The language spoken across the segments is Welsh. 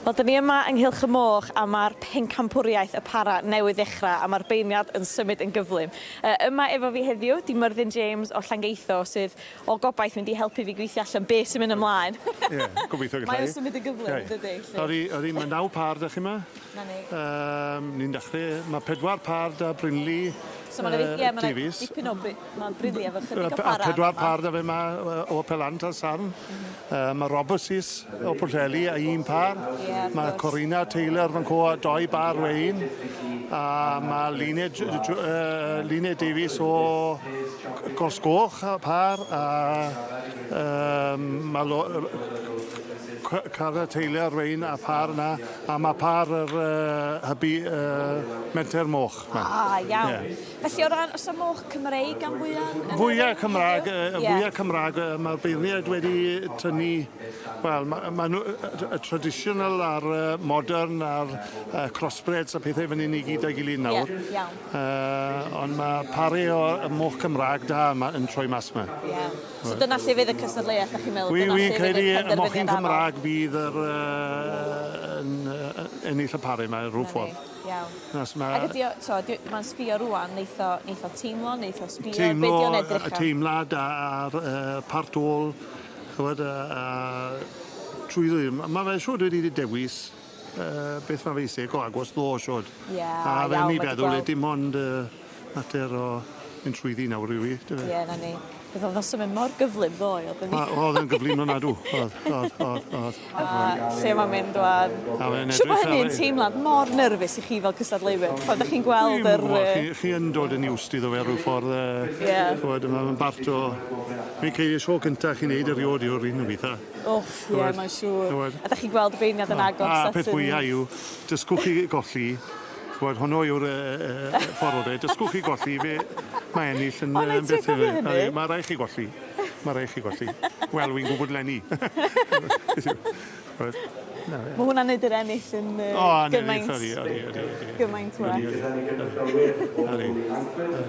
Wel, 'dyn ni yma yng Nghylch y Moch a ma'r pencampwriaeth y para newydd ddechrau a ma'r beirniad yn symud yn gyflym. Yy, yma efo fi heddiw 'di Myrddin James o Llangeitho sydd o gobaith mynd i helpu fi gweithio allan be' sy'n mynd ymlaen. Ie, gobeithio galla i. Mae o'n symud yn gyflym yndydi? 'Lly. Odi, odi, ma' naw pâr 'da chi 'ma. 'Na ni. Yym, ni'n dechre, ma' pedwar pâr 'da Brinley So ma' 'na yy ie ma' 'na dipyn o bri- ma' Brinley efo chydig o para. A pedwar pâr 'da fe 'ma o Pelant a Sarn. Mae Robertses o Pwllheli a un pâr. Ie, wrth Mae gwrs. Corina Taylor fan 'co a dou bâr wein. A mae Luned, uh, Luned Davies o Gors Goch a pâr. A um, mae Lo Cara Taylor wein a pâr yna. A mae pâr yr uh, hybu uh, Menter Moch. 'ma. Ah, iawn. Ie. Felly o ran, oes 'na moch Cymreig gan fwya yn yn Fwya Cymraeg, yy Ie. fwya Cymraeg, yy ma'r beirniaid wedi tynnu, wel, ma' ma' nw y traditional a'r yy modern a'r yy crossbreds a pethe fan 'yn i gyd a'i gilydd nawr. Ie, iawn. Yy ond ma' pare o y moch Cymraeg da yma yn troi mas 'ma. Iawn. So dyna lle fydd y cystadleuaeth, 'dach chi'n meddwl? Wi Dyna wi'n lle fydd credu y y penderfyniad mochyn anodd? Cymraeg fydd yr yy yn yy ennill y pare 'ma rhyw 'Na ni. ffordd. Iawn. Nas ma'... Ag ydi o t'o' 'di ma'n sbïo rŵan neith o neith o teimlo neith o sbïo Teimlo be' 'di o'n edrych y am? teimlad a'r yy part ôl ch'mod yy a trwyddo i. Ma' ma' fe siŵr wedi dewis yy beth ma' fe isie go agos ddo siŵr. Ie A iawn fel ni'n ma' 'di feddwl gweld. dim ond yy mater o mynd trwyddi nawr yw 'i 'dyfe? Ie 'na ni. Beth o'dd o'n symud mor gyflym ddoe o'dd o'n... O o'dd o'n gyflym ofnadw. O'dd o'dd o'dd o'dd. A lle ma'n mynd ŵan. A mae'n edrych Siŵr bo' hynny yn teimlad mor nerfus i chi fel cystadleuwyr pan 'dach chi'n gweld yr yy... Chi chi yn dod yn used iddo fe ryw ffordd yy... Ie. Ch'mod ma' fe'n bart o fi'n credu y tro cynta chi'n neud eriod yw'r un gweitha. Wff ie mae'n siŵr. Ch'mod? A 'dach chi'n gweld y beirniad yn agos A at peth fwya yw dysgwch chi golli Ch'mod honno yw'r yy yy ffordd ore. Dysgwch chi golli fe mae ennill yn O reit ti'n cofio hynny? Ma' rai' chi golli. Ma' rai' chi golli. Wel wi'n gwbod leni. Beth yw? Ch'mod? Na fe. Ma' hwnna'n neud yr ennill yn yy gymaint... O yn ennill odi odi odi odi. Gymaint well. Odi odi. Odi.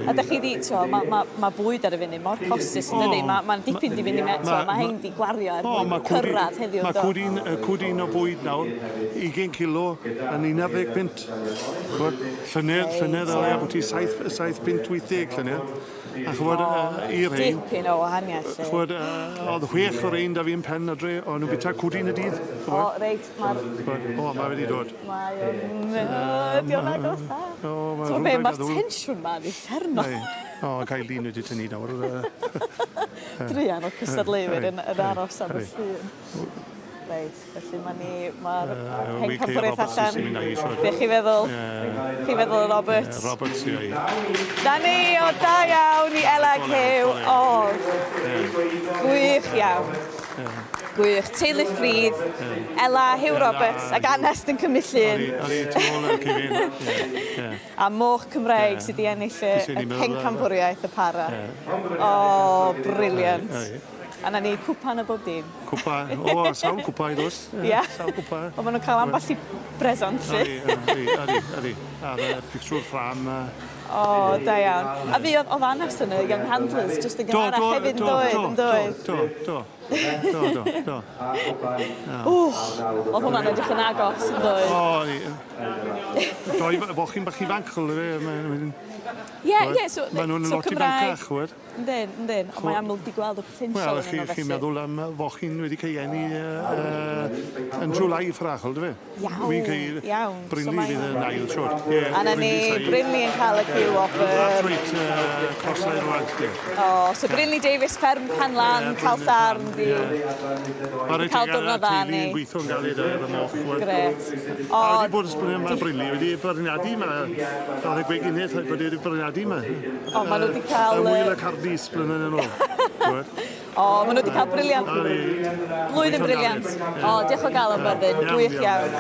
A 'dach chi 'di t'o' ma' ma' ma' bwyd ar y funud mor costus yndydi? Ma' ma'n dipyn 'di fynd i me- t'o' ma' rhein 'di gwario er mwyn cyrradd heddiw yndo? Ma' cwdyn yy cwdyn o fwyd nawr, ugen cilo yn 11 punt. Ch'mod, llynedd, llynedd oedd e ambwti saith, saith punt 80 llynedd. A ch'mod, yy i rhein... Dipyn o wahaniaeth 'lly. Ch'mod, yy o'dd chwech o rein 'da fi yn pen adre, o'n nw'n bita cwdyn y dydd. O reit, ma'r... Ch'mod, o ma' wedi dod. Mae o'n yy 'di o'n agos da. O ma' T'mo' be' ma'r tensiwn 'ma'n uffernol. O cael lun wedi tynnu nawr yy. Druan o'r cystadleuwyr yn yn aros am y llun. Reit, felly ma' ni ma'r pencampwriaeth allan. Be' chi feddwl? Chi feddwl Roberts? Roberts ie. 'Na ni, o da iawn i Ela ac Huw. O! Gwych iawn. Gwych. Teulu Ffridd, Ela, Huw Roberts ac Anest yn cymryd llun. Odi, odi, tu ôl i'r cefn. Ie, ie. A moch Cymreig sy 'di ennill y y pencampwriaeth y para. O, brilliant. A 'na ni, cwpan a bob dim. Cwpan, o, sawl cwpan i ddod. Ie. Sawl cwpan. Wel, ma' nw'n cael ambell i bresant 'lly. Odi, odi, odi, odi. A'r yy pictiwr ffrâm a... O, da iawn. A fuodd, o'dd Anas yn y Young Handlers jyst yn gynharach hefyd yn doedd? Yn doedd? Do, do, do. Do, do, do. Ww, o'dd hwnna'n edrych yn agos yn doedd? O, ie. Doi fochyn bach ifanc, ch'wel' yfe, Ie, ie, so... Ma' nw'n lot ifancach, ch'wod. Yndyn, yndyn. Ond mae amlwg 'di gweld y potensial ynddyn nhw felly. Wel, chi'n meddwl am fochyn wedi cael ei eni yn July ffrach, yndyfe? Iawn, Wi'n credu iawn. Brinley fydd yn ail siwr. Ie, A 'na ni, Brinley yn cael y cyw wobr. That's right, Crossline Ranch, ie. O, so Brinley Davies, fferm Canlan, Talsarn, 'di cael diwrnod dda ni. Teulu yn gweithio'n galed ar y moch. Grêt. O, a wedi bod ysbryd ma Brinley wedi beirniadu 'ma. Oedd y gweiginydd bod wedi beirniadu 'ma. O, maen nhw wedi cael... Yng Ngŵyl y Cardis blynedd yn ôl. O, maen nhw wedi cael brilliant. Blwyddyn brilliant. O, diolch o galon, Myrddin. Gwych iawn.